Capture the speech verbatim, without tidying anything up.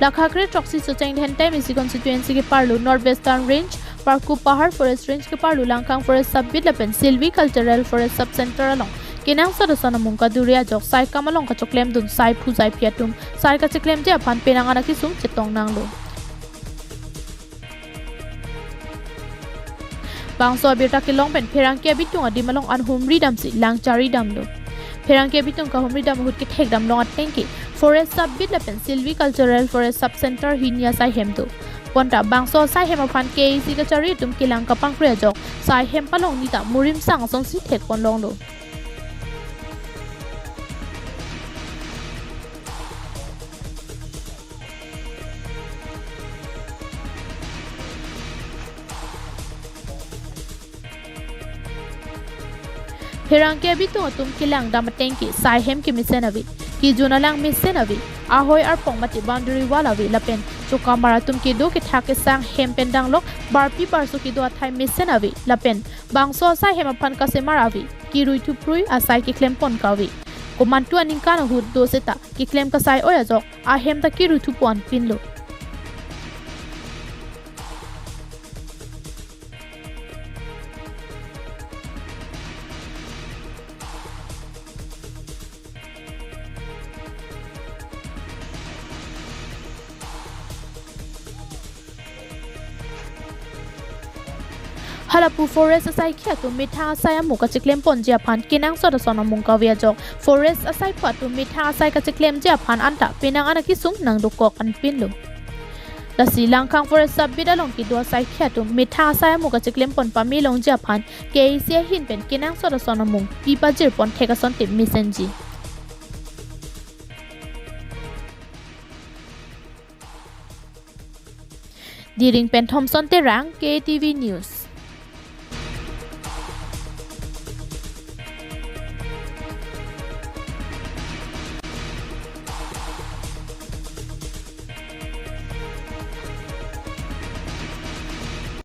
Lakha kre throksi Socheng Dhenthe M A C constituency keparlo North Western Range, Parkup Pahar Forest Range keparlo Langkhang Forest Sub Beat lapen Silvi Cultural Forest Sub Center along kenangsot ason amung kadure ajok sai kam along kachoklemdun sai phu sai phi atum sai kacheklemji aphan penang an akesung chetong nanglo. Bangso abirta kelong pen pherangke abitung adim along an humri damsi lang chari damlo. Pherangke abitung kahumri dam ahut kethek dam long ateng ke Forest Sub Beat lapen Silvi Cultural Forest Sub Center hini asai hem do. Bonta bangso asai hem aphan K A A C kachari atum kelang kapangkre ajok sai hem palong nita murim sang asonsi thek pon longlo. Pherangke abitung atum kelang dam ateng ke sai hem kemesen ave, kejun alang mesen ave, ahoi arpong mate boundary wall ave lapen chokamar atum kedo kethak kesang hem pen danglok barpi barso kedo athai mesen ave lapen bangso asai hem aphan kasemar ave, kerui thuprui asai keklem pon kave. Komantu aningkan ahut do seta keklem kasai oi ajok ahem ta kerui thupo anpinlo. Halapu forest asaikhi atum methang asai amuk kacheklem ponji aphan kenangsot ason amung kave ajok forest asaiphu atum methang asai kacheklemji aphan anta penang an akesung nangdokok anpinlo. Lasi Langkhang Forest Sub Beat along kedo asaikhi atum methang asai amuk kacheklem pon pame longji aphan K A A C ahin pen kenangsot ason amung pi pajir pon thek ason tim mesenji. Diring pen Thompson Terang, K T V News.